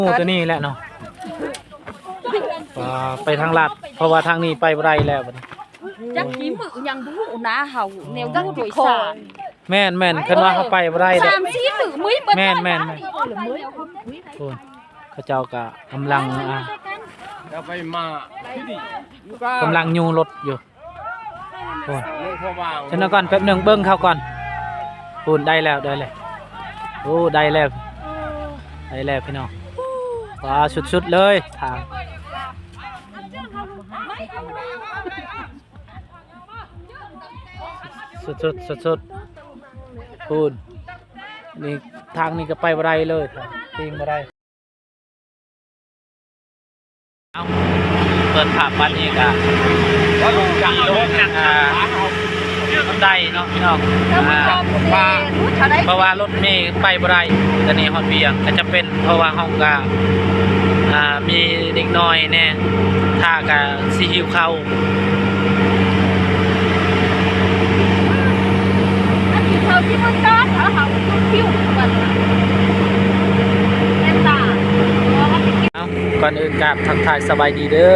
ໝູ່ຕົວນີ້ແຫຼະເນາະ ອ່າ ໄປທາງລັດ ເພາະວ່າທາງນີ້ໄປບໍ່ໄດ້ແລ້ວບັດນີ້. ຈັກກີ້ມື້ຍັງບໍ່ຮູ້ນະ ເຮົາແນວຜູ້ໂດຍສານ. ແມ່ນໆ ຄັນວ່າເຮົາໄປບໍ່ໄດ້ເດ້ ສາມສີ່ມື້ມື້ເບິດ. ແມ່ນໆໆ ໂອ້ຍ ເຂົາເຈົ້າກະກຳລັງ ອ່າ ກຳລັງຍູ້ລົດຢູ່. ໂອ້ຍ ຊັ້ນເອົາກ່ອນ ແປັບໜຶ່ງ ເບິ່ງເຂົາກ່ອນ. ພຸ້ນ ໄດ້ແລ້ວ ໄດ້ແລ້ວ ໂອ້ ໄດ້ແລ້ວ ໄດ້ແລ້ວພີ່ນ້ອງ. ວ້າ ສຸດໆເລີຍທາງ ສຸດໆ ສຸດໆ. ພຸ້ນ ນີ້ ທາງນີ້ກໍໄປບໍ່ໄດ້ເລີຍ ຕີງບໍ່ໄດ້. ເອົາ ເປີດພາບບັດນີ້ກະ ຂີ່ລົດ ອ່າ ໄດ້ເນາະພີ່ນ້ອງ ອ່າ ເພາະວ່າລົດເມໄປບໍ່ໄດ້. ຕອນນີ້ຮອດວຽງກໍຈຳເປັນ ເພາະວ່າເຮົາກະ ອ່າ ມີເດັກນ້ອຍແດ່ ຖ້າກະຊິຫິວເຂົ້າ. ອັນທີ່ເຂົາຊິມາຈອດເອົາເຮົາຢູ່ຄິວກ່ອນ ແມ່ນຕາ. ເອົ້າ ກ່ອນອື່ນກາບທັກທາຍສະບາຍດີເດີ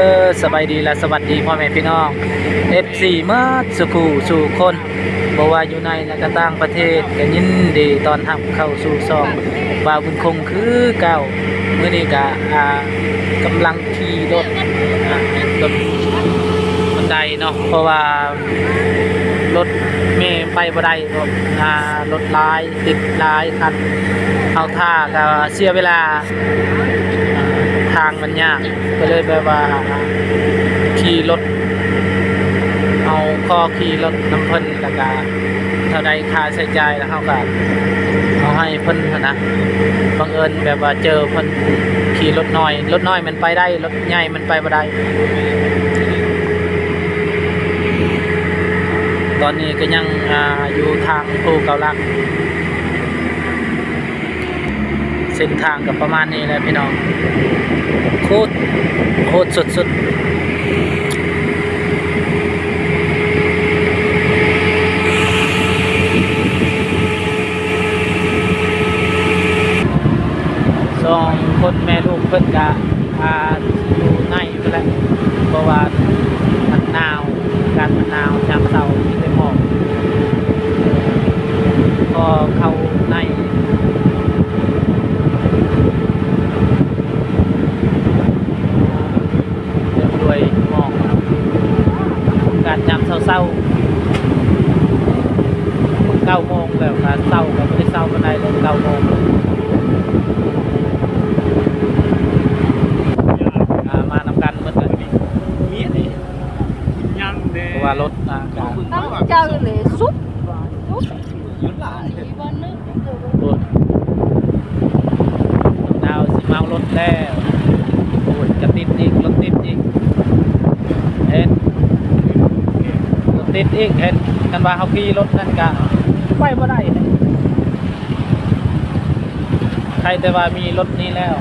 ສະບາຍດີ ແລະ ສະຫວັດດີພໍ່ແມ່ພີ່ນ້ອງ ເອັຟຊີ ໝົດສູ່ຄູ່ສູ່ຄົນ ບໍ່ວ່າຢູ່ໃນ ແລະ ກະຕ່າງປະເທດ ກະຍິນດີຕ້ອນຮັບເຂົ້າສູ່ຊ່ອງບ່າວບຸນຄົງຄືເກົ່າ. ມື້ນີ້ກະ ອ່າ ກຳລັງ ຂີ່ລົດ ອ່າ ລົດບັນໄດເນາະ ເພາະວ່າລົດເມໄປບໍ່ໄດ້ ເພາະ ອ່າ ລົດຫຼາຍ ຕິດຫຼາຍຄັນ ເຮົາຖ້າກໍເສຍເວລາ ອ່າ ທາງມັນຍາກ ກໍເລີຍແບບວ່າຂີ່ລົດ ເຮົາຂໍຂີ່ລົດນຳເພິ່ນ ແລ້ວກະເທົ່າໃດຄ່າໃຊ້ຈ່າຍ ແລ້ວເຮົາກະເອົາໃຫ້ເພິ່ນຫັ້ນນະ. ບັງເອີນແບບວ່າເຈີເພິ່ນຂີ່ລົດນ້ອຍ ລົດນ້ອຍມັນໄປໄດ້ ລົດໃຫຍ່ມັນໄປບໍ່ໄດ້. ຕອນນີ້ກໍຍັງ ອ່າ ຢູ່ທາງພູເກົ້າຫຼັກ. ເສັ້ນທາງກໍປະມານນີ້ແຫຼະພີ່ນ້ອງ ໂຄດ ໂຄດສຸດໆ. ສອງຄົນແມ່ລູກເພິ່ນກະ ອ່າ ຢູ່ໃນພຸ້ນແຫຼະ ເພາະວ່າມັນໜາວ ອາກາດມັນໜາວ ຍາມເຊົ້າມີແຕ່ໝອກ ພໍເຂົ້າໃນ ເຕັມດ້ວຍໝອກ ອາກາດຍາມເຊົ້າໆ ເກົ້າໂມງແລ້ວ ກະເຊົ້າກໍບໍ່ໄດ້ເຊົ້າປານໃດເລີຍ ເກົ້າໂມງ ອ່າ ມານຳກັນໝົດເລີຍ ມີອັນນີ້ ຍັງເດ້ ເພາະວ່າລົດ ອ່າ ກະ ຕັ້ງໃຈເລີຍ ສຸບ ສຸບ ໂອ້ຍ ດາວຊິເມົາລົດແລ້ວ ໂອ້ຍ ກະຕິດອີກ ລົດຕິດອີກ ເຫັນ ລົດຕິດອີກ ເຫັນ ຄັນວ່າເຮົາຂີ່ລົດນັ້ນກະໄປບໍ່ໄດ້. ໃຄແຕ່ວ່າມີລົດນີ້ແລ້ວ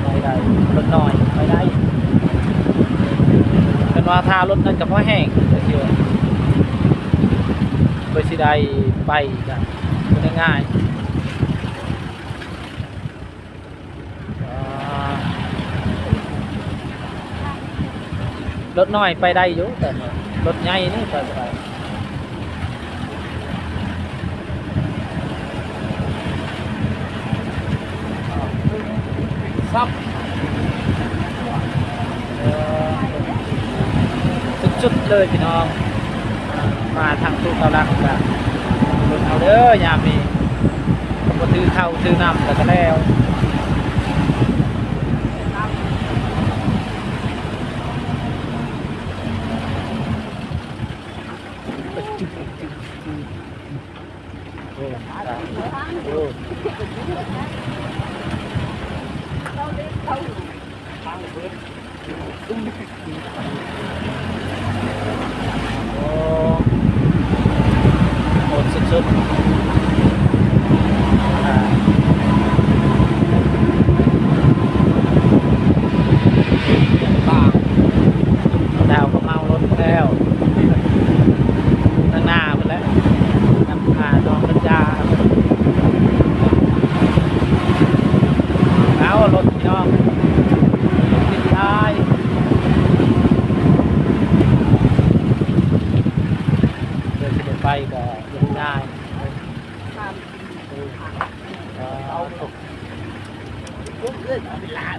ໄປໄດ້ ລົດນ້ອຍໄປໄດ້ ຄັນວ່າຖ້າລົດນັ້ນກໍພໍແຮງ ເພື່ອຊິໄດ້ໄປກໍບໍ່ໄດ້ງ່າຍ. ອ່າ ລົດນ້ອຍໄປໄດ້ຢູ່ ແຕ່ລົດໃຫຍ່ນີ້ໄປບໍ່ໄດ້. ສັບ ເອີ ສຸດໆເລີຍພີ່ນ້ອງ ມາທາງຕູ້ເກົ້າຫຼັກກະລຸ້ນເອົາເດີຍາມນີ້ ບໍ່ຖືເຂົ້າຖືນ້ຳແລ້ວກະແລ້ວ. ໂອ້ ໂອ້ ໂອ້ ໂຫດສຸດໆ ອ່າ ດາວກໍເມົາລົດແລ້ວ ທາງໜ້າພຸ້ນແຫຼະ ນຳ ອ່າ ນ້ອງລັດຈາ ເອົາລົດ ພີ່ນ້ອງ ຕິດຫຼາຍ ເພື່ອຊິໄດ້ໄປກໍເຮັດງ່າຍ.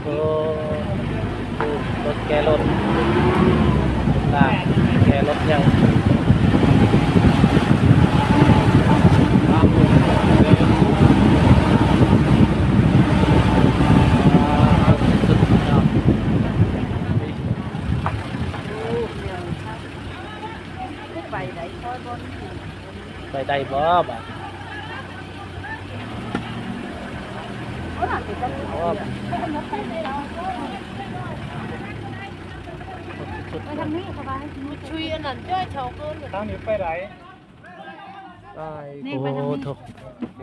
ໂອ້ ລົດແກ່ລົດ ແກ່ລົດໃຫຍ່. ໄປໄດ້ບໍ່ບາດ? ໄປທາງນີ້ ສະບາຍ. ທາງນີ້ໄປໄດ້. ໂອ້ໂທ້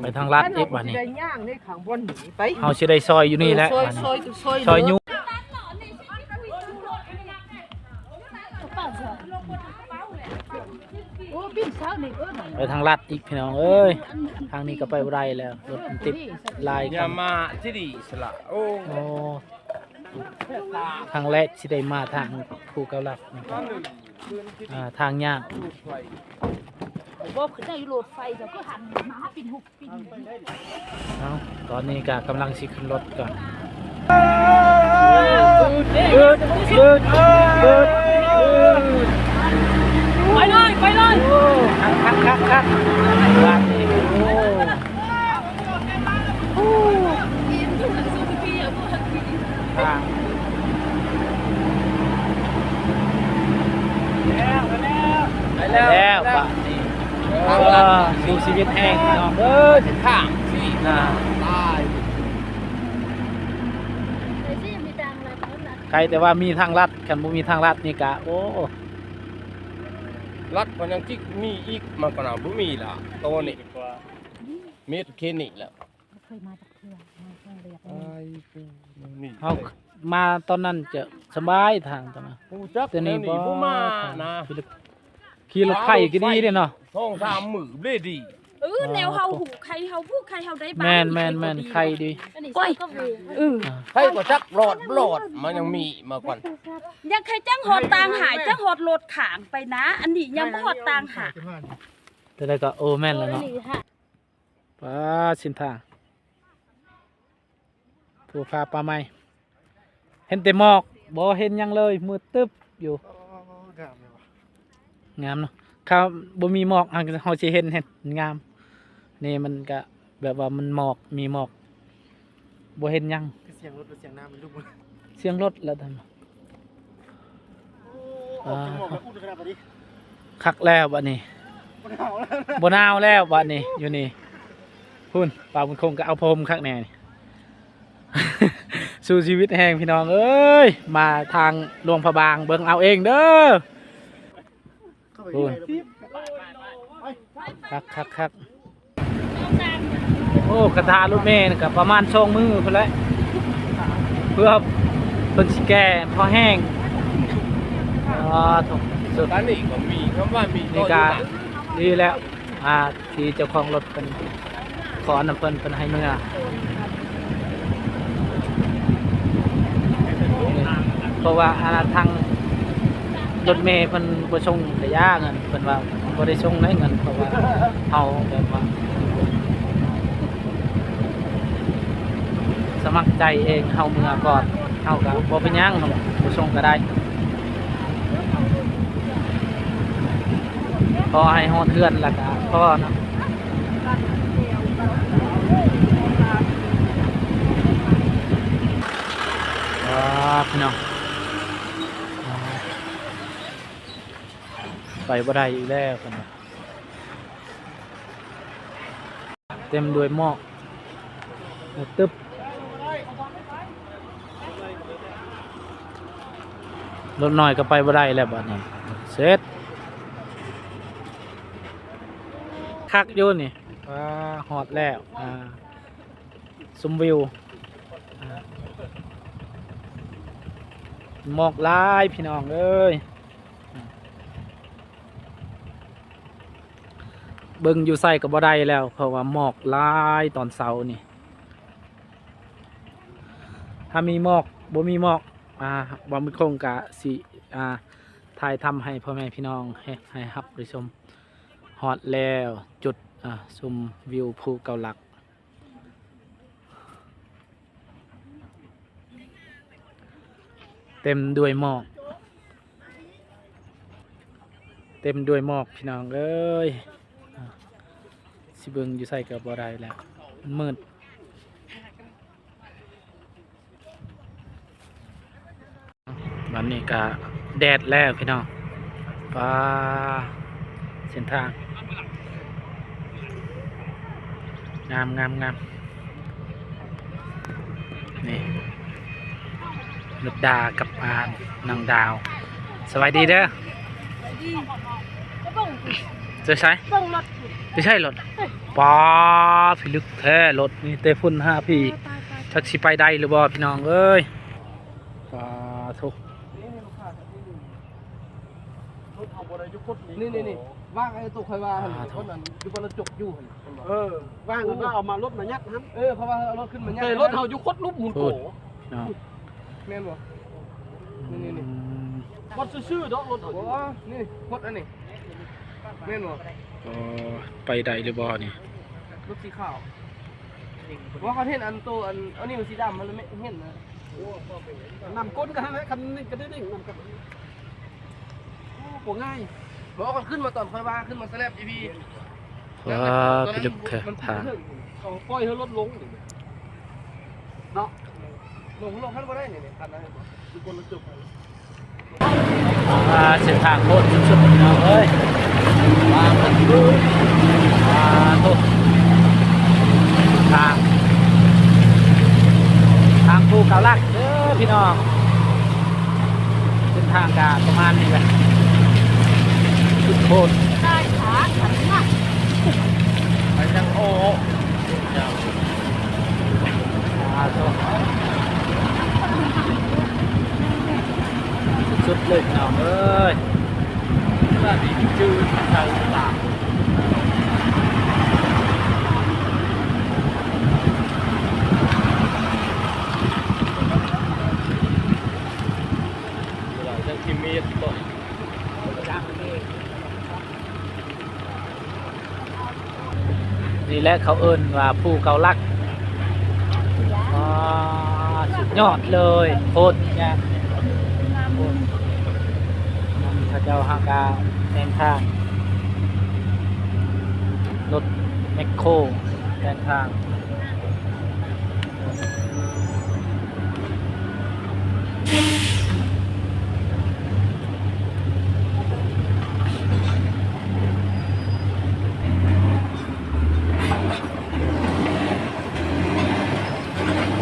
ໄປທາງລັດອີກບາດນີ້. ໄດ້ຍ່າງໃນຂ້າງບ່ອນນີ້ໄປ ເຮົາຊິໄດ້ຊອຍຢູ່ນີ້ແຫຼະ. ຊອຍ ຊອຍ ຊອຍ ຊອຍຢູ່. ໂອ້ ປິ່ນເຊົານີ້ເອີ້ນ ໄປທາງລັດອີກ ພີ່ນ້ອງເອີຍ. ທາງນີ້ກໍໄປບໍ່ໄດ້ແລ້ວ ລົດມັນຕິດຫຼາຍ. ຢ່າມາທີ່ດີສະລະ. ໂອ້ ໂອ້ ທາງແລກຊິໄດ້ມາທາງພູເກົ້າຫຼັກ. ອ່າ ທາງຍາກ. ບໍ່ຂຶ້ນໄດ້ຢູ່ລົດໄຟ ເຈົ້າກໍຫັນມາເປັນຫຸບ. ເອົ້າ ຕອນນີ້ກະກຳລັງຊິຂຶ້ນລົດກ່ອນ. ບຶດ ບຶດ ບຶດ ບຶດ ໄປເລີຍ ໄປເລີຍ. ໂອ້ ຄັກ ຄັກ ຄັກ ຄັກ ບາດນີ້. ໂອ້ ໂອ້ ທາງ ໄປແລ້ວ ໄປແລ້ວ ໄປແລ້ວ ບາດນີ້. ເອີ ສູ້ຊີວິດແຮງ ພີ່ນ້ອງເອີຍ. ເສັ້ນທາງ ນາ ຕາຍ. ໃຜແຕ່ວ່າມີທາງລັດ ຄັນບໍ່ມີທາງລັດນີ້ກະ ໂອ້ ລັດກໍຍັງຈິກມີອີກ. ມັນກໍນະ ບໍ່ມີລະ ໂຕນີ້ ມີແຕ່ເຂດນີ້ແຫຼະ. ບໍ່ເຄີຍມາຈັກເທື່ອ ມາຄັ້ງແລກ. ເຮົາມາຕອນນັ້ນຈະສະບາຍທາງຕອນນັ້ນ. ຮູ້ຈັກ ແຕ່ນີ້ບໍ່ມານະ. ຂີ່ລົດໄຟກໍດີເດ້ເນາະ ສອງສາມມື້ເລີຍດີ. ເອີ ແນວເຮົາຮູ້ໄຄເຮົາຮູ້ໄຄເຮົາໄດ້ບ້ານ. ແມ່ນໆໆ ໄຄດີ. ໂອ້ຍ ເອີ ໄຄກໍຈັກລອດບໍ່ລອດ ມັນຍັງມີມາກ່ອນ. ຍັງໄຄຈັງຮອດຕ່າງຫາກ ຈັງຮອດລົດຂ້າງໄປນະ. ອັນນີ້ຍັງບໍ່ຮອດຕ່າງຫາກ. ແຕ່ໃດກໍ ໂອ້ ແມ່ນແລ້ວເນາະ. ປາ ເສັ້ນທາງ ພູຜາປ່າໄມ້ ເຫັນແຕ່ໝອກ ບໍ່ເຫັນຫຍັງເລີຍ ມືດຕຶບຢູ່. ໂອ້ ງາມເລີຍວ່າ ງາມເນາະ. ຖ້າບໍ່ມີໝອກ ເຮົາ ເຮົາຊິເຫັນ ເຫັນງາມ. ນີ້ມັນກະແບບວ່າມັນໝອກ ມີໝອກ ບໍ່ເຫັນຫຍັງ. ຄືສຽງລົດ ສຽງນ້ຳມັນລຸກ ສຽງລົດແລ້ວທ່ານ. ໂອ້ ອອກຈາກໝອກແລ້ວອຸ່ນຂະໜາດປານນີ້. ຄັກແລ້ວບາດນີ້ ບໍ່ໜາວແລ້ວ ບໍ່ໜາວແລ້ວບາດນີ້. ຢູ່ນີ້ພຸ້ນ ປາບຸນຄົງກໍເອົາພົມຄັກແນ່. ສູ້ຊີວິດແຮງພີ່ນ້ອງເອີຍ ມາທາງຫຼວງພະບາງ ເບິ່ງເອົາເອງເດີ. ໂອ້ຍ ຄັກໆໆ. ໂອ້ ຄັນຖ້າລົດເມນີ້ກໍປະມານສອງມື້ພຸ້ນແຫຼະ ເພື່ອເພິ່ນຊິແກ່ພໍແຮງ. ອໍ ໂທ້ ສຸດ ອັນນີ້ກໍມີ ຄຳວ່າມີ ນີ້ກໍດີແລ້ວ ອ່າ ທີ່ເຈົ້າຂອງລົດເພິ່ນ ຂໍນຳເພິ່ນ ເພິ່ນໃຫ້ເມືອ. ເພາະວ່າ ອ່າ ທາງລົດເມເພິ່ນບໍ່ສົ່ງກະຢ່າ ເງິນເພິ່ນວ່າບໍ່ໄດ້ສົ່ງໄດ້ເງິນ ເພາະວ່າເຮົາແບບວ່າສະໝັກໃຈເອງ ເຮົາເມືອກ່ອນ ເຮົາກະບໍ່ເປັນຫຍັງ ບໍ່ສົ່ງກະໄດ້. ຂໍໃຫ້ຮອດເຮືອນແລ້ວກະພໍເນາະ. ອ່າ ພີ່ນ້ອງ ໄປບໍ່ໄດ້ອີກແລ້ວ ເພິ່ນວ່າ ເຕັມດ້ວຍໝອກ ແລ້ວຕຶບ ລົດນ້ອຍກໍໄປບໍ່ໄດ້ແລ້ວບາດນີ້. ເສັດ ຄັກຢູ່ນີ້ ອ່າ ຮອດແລ້ວ ອ່າ ຊົມວິວ ອ່າ ໝອກຫຼາຍພີ່ນ້ອງເອີຍ. ເບິ່ງຢູ່ໃສກໍບໍ່ໄດ້ແລ້ວ ເພາະວ່າໝອກຫຼາຍຕອນເຊົ້ານີ້. ຖ້າມີໝອກ ບໍ່ມີໝອກ ອ່າ ບ່າວບຸນຄົງກະຊິ ອ່າ ຖ່າຍທຳໃຫ້ພໍ່ແມ່ພີ່ນ້ອງ ໃຫ້ ໃຫ້ຮັບໄດ້ຊົມ. ຮອດແລ້ວຈຸດ ອ່າ ຊົມວິວພູເກົ້າຫຼັກ ເຕັມດ້ວຍໝອກ ເຕັມດ້ວຍໝອກພີ່ນ້ອງເອີຍ. ອ່າ ຊິເບິ່ງຢູ່ໃສກໍບໍ່ໄດ້ແລ້ວ ມັນມືດ. ບັດນີ້ກະແດດແລ້ວພີ່ນ້ອງ. ປາ ເສັ້ນທາງງາມໆໆ ນີ້ ນຸດດາກັບ ອ່າ ນ້ອງດາວ. ສະບາຍດີເດີ. ສະບາຍດີ. ໄປເບິ່ງ ໄປໃສ? ເບິ່ງລົດ ໄປໃສລົດ? ເອີຍ ປາ ພິລຶກແທ້ລົດນີ້ ແຕ່ພຸ້ນຫາພີ້. ຕາຍໆໆ ຈັກຊິໄປໄດ້ຫຼືບໍ່ພີ່ນ້ອງເອີຍ. ປາໂທ້ ນີ້ໆໆ ວາງໄອ້ໂຕຂ້ອຍວ່າຫັ້ນ ອ່າ ຄົນນັ້ນຢູ່ບ້ານລະຈົກຢູ່ຫັ້ນ ເຫັນບໍ່? ເອີ ວາງ ເອີ ເພິ່ນວ່າເອົາມາ ລົດມາຍັດຫັ້ນ. ເອີ ເພາະວ່າເຮົາເອົາລົດຂຶ້ນມາຍັດ ແຕ່ລົດເຮົາຢູ່ຄົດລຸ່ມໝູນໂກ ພຸ້ນເນາະ ແມ່ນບໍ່? ນີ້ໆໆ ອືມ ວັດຊື່ໆດອກລົດເຮົາ ບໍ່ ນີ້ຄົດອັນນີ້ ແມ່ນບໍ່? ອໍ ໄປໄດ້ຫຼືບໍ່ນີ້? ລົດສີຂາວ ບໍ່ ຄັນເຫັນອັນໂຕ ອັນ ອັນນີ້ມັນສີດຳ ມັນເຫັນນະ. ນຳກົ້ນກັນຫັ້ນແຫຼະ ຄັນນີ້ກໍໄດ້ເດ້ງນຳກັນ. ໂອ້ ບໍ່ງ່າຍ. ບໍ່ ຂ້ອຍຂຶ້ນມາຕອນຂ້ອຍວ່າຂຶ້ນມາສະແລັບອີພີ. ວ້າ ພິລຶກແທ້ທາງ. ເຂົາປ່ອຍໃຫ້ລົດລົງເນາະ. ລົງ ລົງຫັ້ນບໍ່ໄດ້ນີ້ ຄັນນັ້ນເຫັນບໍ່? ຄືຄົນລະຈົກ. ອ່າ ເສັ້ນທາງໂຫດສຸດໆ ພີ່ນ້ອງເອີຍ. ປາໂທ້ ທາງ ທາງພູເກົ້າຫຼັກເດີພີ່ນ້ອງ. ເສັ້ນທາງກະປະມານນີ້ແຫຼະ ສຸດໂຫດ. ໄປທາງໂອ ສຸດໆເລີຍພີ່ນ້ອງເອີຍ. ນີ້ແຫຼະເຂົາເອີ້ນວ່າພູເກົ້າຫຼັກ. ອໍ ສຸດຍອດເລີຍ ໂຄດຍາກ. ເຂົາເຈົ້າຫາກະແປງທາງ ລົດແມັກໂຄແປງທາງ.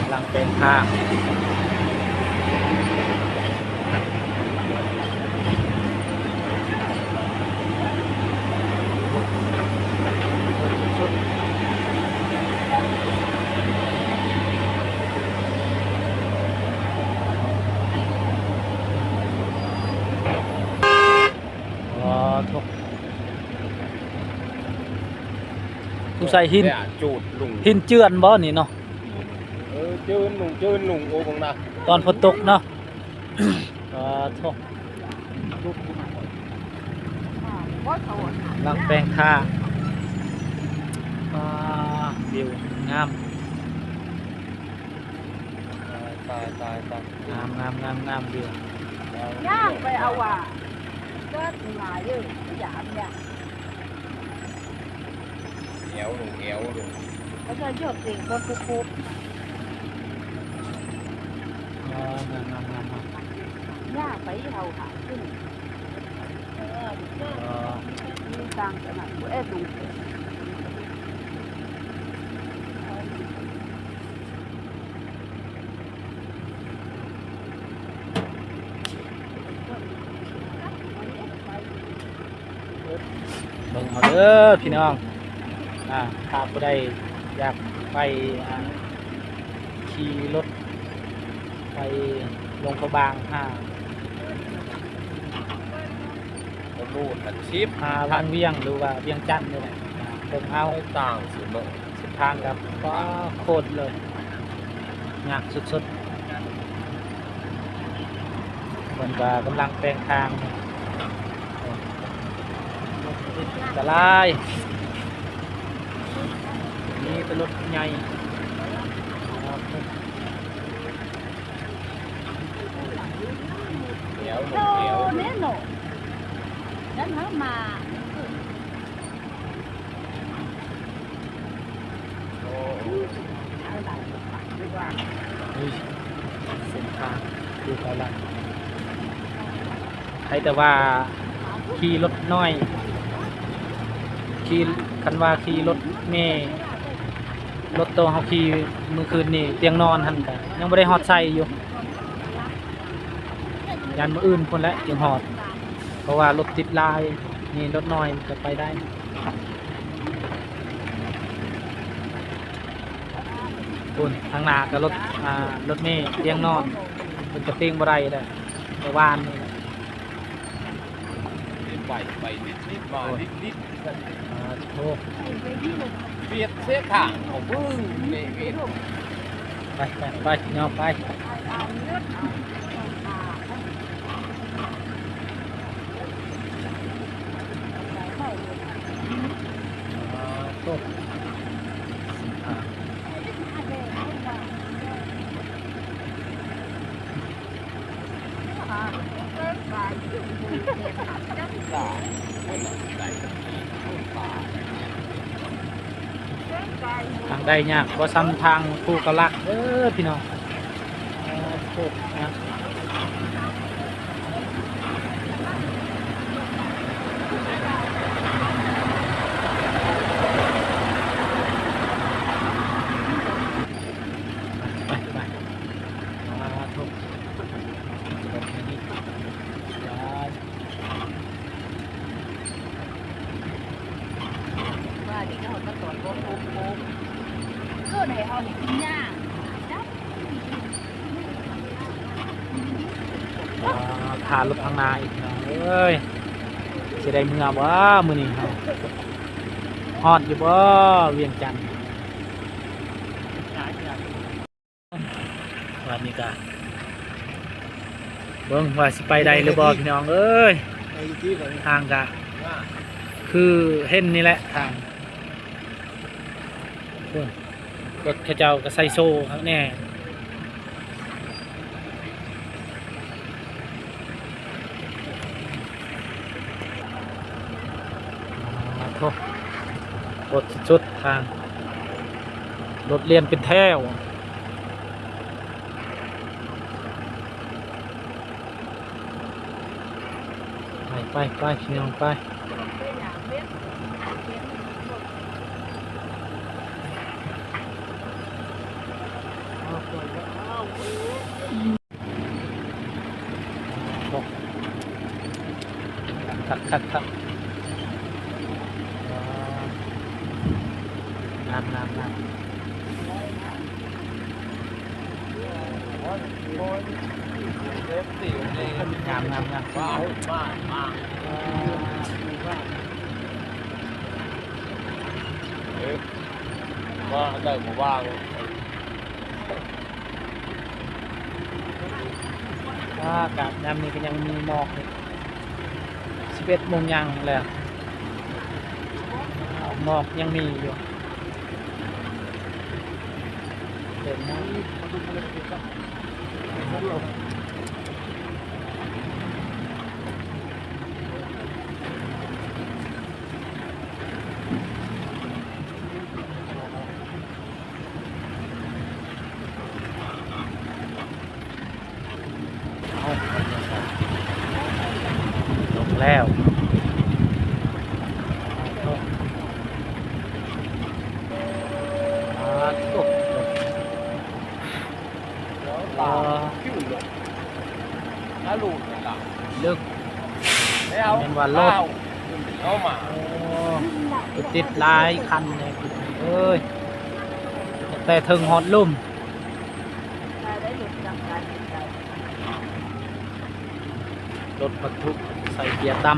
ກຳລັງແປງທາງ. ອໍ ໂທ້ ສົງໄສຫີນ ແລ້ວຈູດລົງ ຫີນເຈື່ອນບໍ່ນີ້ເນາະ? ເອີ ເຈື່ອນລົງ ເຈື່ອນລົງ ໂອ້ ເບິ່ງນະ ຕອນຝົນຕົກເນາະ. ອ່າ ໂທ້ ຫຼັງແປງທາງ ອ່າ ວິວງາມ ຕາຍ ຕາຍ ຕາຍ ຕາຍ ງາມ ງາມ ງາມ ງາມ ວິວ ຍ່າງໄປເອົາວ່າ ເກີດຫຼາຍເດີ ຢ່າ ຢ່າ ແອວລົງ ແອວລົງ ເຂົາຈະຍົກເອງບໍ່ຄົບໆ. ອ່າ ງາມໆໆໆ ຍ່າໄປເຮົາຫາຂຶ້ນ ເອີ ມີຕ່າງກັນນະ ບໍ່ແອດລົງ. ເບິ່ງເອົາເດີພີ່ນ້ອງ ອ່າ ຖ້າຜູ້ໃດຢາກໄປ ອ່າ ຂີ່ລົດໄປຫຼວງພະບາງ ຫາ ບໍ່ຮູ້ ອັນສິບ ຫາວັງວຽງ ຫຼືວ່າວຽງຈັນນີ້ແຫຼະ ອ່າ ເບິ່ງເອົາ ຕ່າງຊິເບິ່ງ. ເສັ້ນທາງກໍ ປາ ໂຄດເລີຍ ຍາກສຸດໆ. ເພິ່ນກະກຳລັງແປງທາງ ອັນຕະລາຍ ມີແຕ່ລົດໃຫຍ່ ແຖວ ແຖວ ແຖວ ນັ້ນເຮົາມາ ໂອ້ ເສັ້ນທາງຢູ່ເກົາລັດ ໃຜແຕ່ວ່າຂີ່ລົດນ້ອຍ ຂີ່ ຄັນວ່າຂີ່ລົດເມ ລົດໂຕເຮົາຂີ່ມື້ຄືນນີ້ ຕຽງນອນຫັ້ນກະຍັງບໍ່ໄດ້ຮອດໃສ່ຢູ່ ຢ້ານມື້ອື່ນພຸ້ນແຫຼະຈຶ່ງຮອດ ເພາະວ່າລົດຕິດຫຼາຍ ນີ້ລົດນ້ອຍມັນກະໄປໄດ້. ພຸ້ນ ທາງໜ້າກະລົດ ອ່າ ລົດເມຕຽງນອນ ເພິ່ນກະຕຽງບໍ່ໄດ້ແລ້ວ ແຕ່ວານນີ້ແຫຼະ ໄປ ໄປ ລິດ ລິດ ມາ ລິດ ລິດ ອ່າ ໂທ ວຽດເສຍທາງ ເອົາເບິ່ງນີ້ ວຽດ ໄປ ໄປ ໄປ ຍອມໄປ. ທາງໄດ້ຍາກບໍ່ຊ່ຳທາງພູເກົາລັດເດີພີ່ນ້ອງ. ໄປ ໄປ ສາທຸ ວ່ານີ້ເຂົາກໍຕອນບໍ່ຄົບ ເກີດໃຫ້ເຮົານີ້ກິນຫຍ້າຈັບ ອ່າ ຖ້າລົດທາງໜ້າອີກ ເອີຍ ຊິໄດ້ເມືອບໍ່ມື້ນີ້ເຮົາ ຮອດຢູ່ບໍ່ວຽງຈັນ? ບາດນີ້ກະເບິ່ງວ່າຊິໄປໄດ້ຫຼືບໍ່ພີ່ນ້ອງເອີຍ. ທາງກະຄືເຫັນນີ້ແຫຼະທາງ ພຸ້ນ ລົດເຂົາເຈົ້າກະໃສ່ໂສ້ຄັກແນ່. ໂອ້ ລົດສຸດໆ ທາງ ລົດລຽນເປັນແຖວ ໄປ ໄປ ໄປ ພີ່ນ້ອງ ໄປ. ຄັກໆໆ ງາມໆໆ ງາມໆໆ ເອີ ມາອັນໃດກໍວ່າ. ອາກາດຍາມນີ້ກໍຍັງມີໝອກຢູ່ ສິບເອັດໂມງຍ່າງແລ້ວ ໝອກຍັງມີຢູ່ ເປັນຫຍັງ? ເອົາ ລົງແລ້ວ ປາດໂທ້ ເອີ ເລິກ ແມ່ນວ່າລົດ ໂອ້ ໄປຕິດຫຼາຍຄັນເລີຍ ເອີຍ ຕັ້ງແຕ່ເທິງຮອດລຸ່ມ ລົດບັນທຸກໃສ່ເກຍຕ່ຳ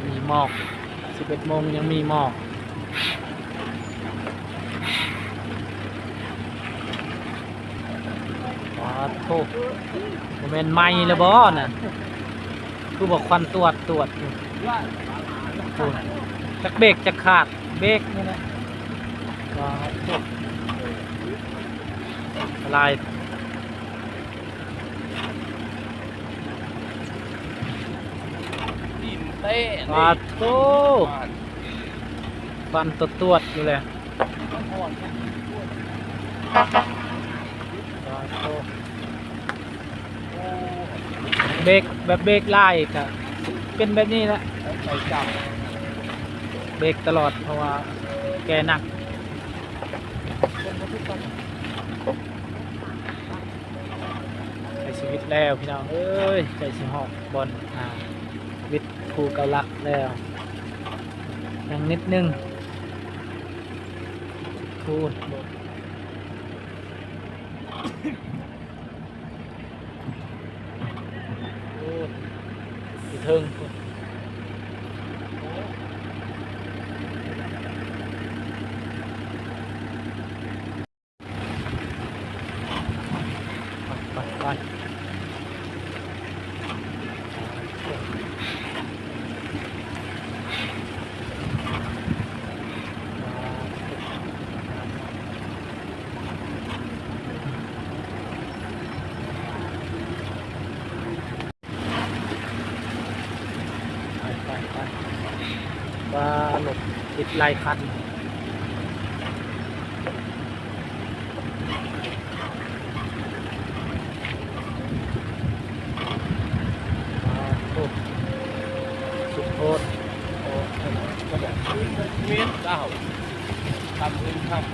ມີໝອກ ສິບເອັດໂມງຍັງມີໝອກ. ປາດໂທ້ ບໍ່ແມ່ນໃໝ່ແລ້ວບໍ່ນັ້ນ? ຄືວ່າຄວັນຕວດຕວດຢູ່ພຸ້ນ. ຈັກເບກຈັກຂາດ ເບກນີ້ແຫຼະ. ປາດໂທ້ ອັນຕະລາຍ. ປາດໂທ້ ຄວັນຕວດຕວດຢູ່ແຫຼະ. ປາດໂທ້ ເບກ ແບບເບກຫຼາຍກະເປັນແບບນີ້ແຫຼະ ເບກຕະຫຼອດ ເພາະວ່າແກ່ໜັກ. ໃກ້ຊິວິດແລ້ວພີ່ນ້ອງເອີຍ ໃກ້ຊິຮອດບ່ອນ ອ່າ ວິດພູເກົ້າຫຼັກແລ້ວ ຍັງນິດໜຶ່ງ. ໂອ້ ຢູ່ເທິງພຸ້ນ. ໄປ ໄປ ໄປ ໄປ ໄປ ໄປ ວ່າລົດຕິດຫຼາຍຄັນ. ໂອ້ ສຸດໂພດ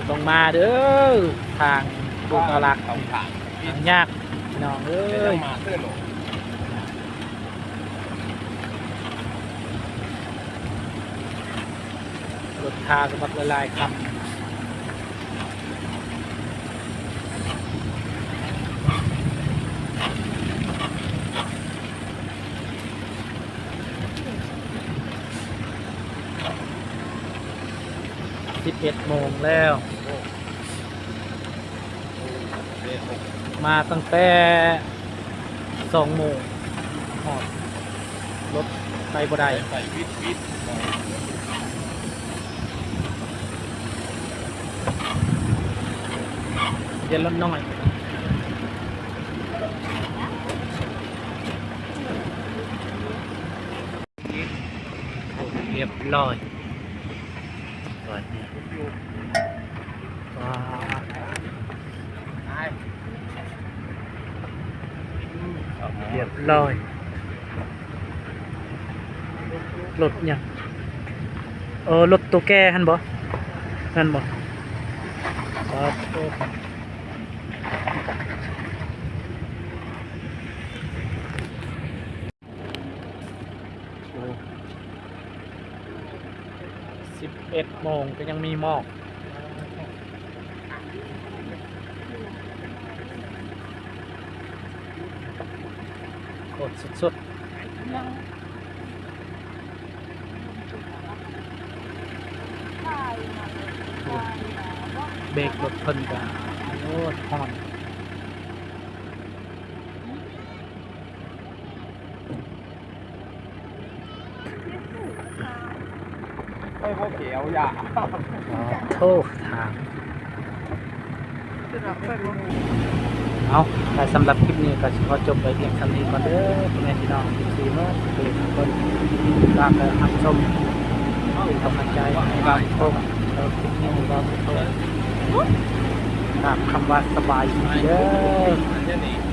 ຕ້ອງມາເດີ ທາງພູເກົ້າຫຼັກ ທາງຍາກ ພີ່ນ້ອງເອີຍ. ລົດທາງບັກຫຼາຍໆຄັນ. ສິບເອັດໂມງແລ້ວ. ມາຕັ້ງແຕ່ສອງໂມງ ຮອດ ລົດໄປບໍ່ໄດ້ ໄປວິດວິດ ເປັນລົດນ້ອຍ. ໂອ້ ຮຽບຮ້ອຍ ຮຽບຮ້ອຍ ລົດຫຍັງ? ເອີ ລົດໂຕແກ່ຫັ້ນບໍ່? ນັ້ນບໍ່? ປາດໂທ້. ໂອ້ ສິບເອັດໂມງກໍຍັງມີໝອກ ໂຄດສຸດໆ. ເບກລົດເພິ່ນກະ ໂອ້ຍ ຮ້ອນ. ໂອ້ຍ ບໍ່ຂຽວຢາ ໂອ້ ທາງ ເອົາ ແລະ ສຳລັບຄລິບນີ້ກໍຊິຂໍຈົບໄວ້ພຽງສ່ຳນີ້ກ່ອນເດີ ພໍ່ແມ່ພີ່ນ້ອງເອັຟຊີເນາະ ທຸກຄົນ ຕາມແລະຮັບຊົມ ເປັນກຳລັງໃຈໃຫ້ບ່າວໂພງ. ແລ້ວຄລິບນີ້ບ່າວໂພງ ກາບຄຳວ່າສະບາຍດີເດີ.